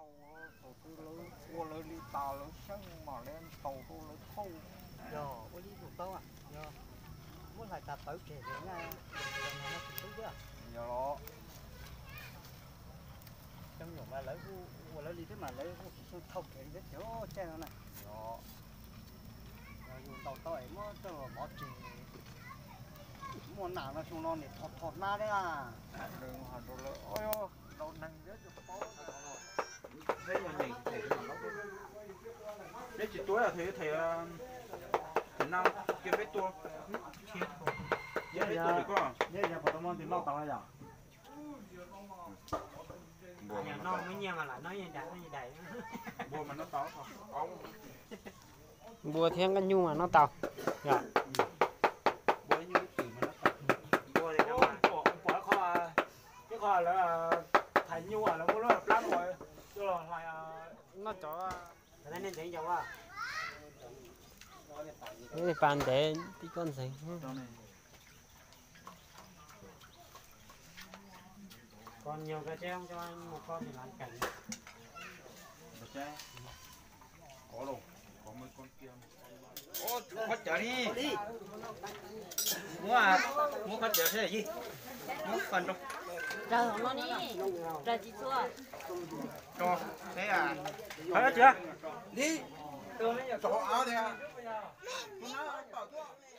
Thaum twg lawv ua lawv li tas lawv xyeej mam li ntaus rau lawv thauj. Yog ua li tus tau, yog muab hlais tas pawv tseg no tsis tub thiab. Yog los, cov nyuam mas lawv ua lawv li thiab mas lawv kuj tsis xyeej thauj kev li thiab ces caij no na. Yog, yus ntaus tau es muab coj los mov tseg, muaj nam no xyoo no nim thom thom hnab thiab. Nws hais rau lawv, ntaus neeg thiab tsis paub. Peb tsis tua, thầy, thầy, thầy Nam kêu peb tua. Peb tua được không? Neb yog puas tau muab nws noj tau yom? Npua mas noj tau. Npua thiab nqaij nyuj mas noj tau. Yog. Ib qho lawv thaiv nyuj lawv muab lub plab no coj los hlais. Noj cov, pas ntev tib koj ntxeev. Muab, muab khob cawv seb, muab faj rau. Raws no ni, raws tsis txhua. Tso, seb, li, tso av tias, tus nab pawm tuaj.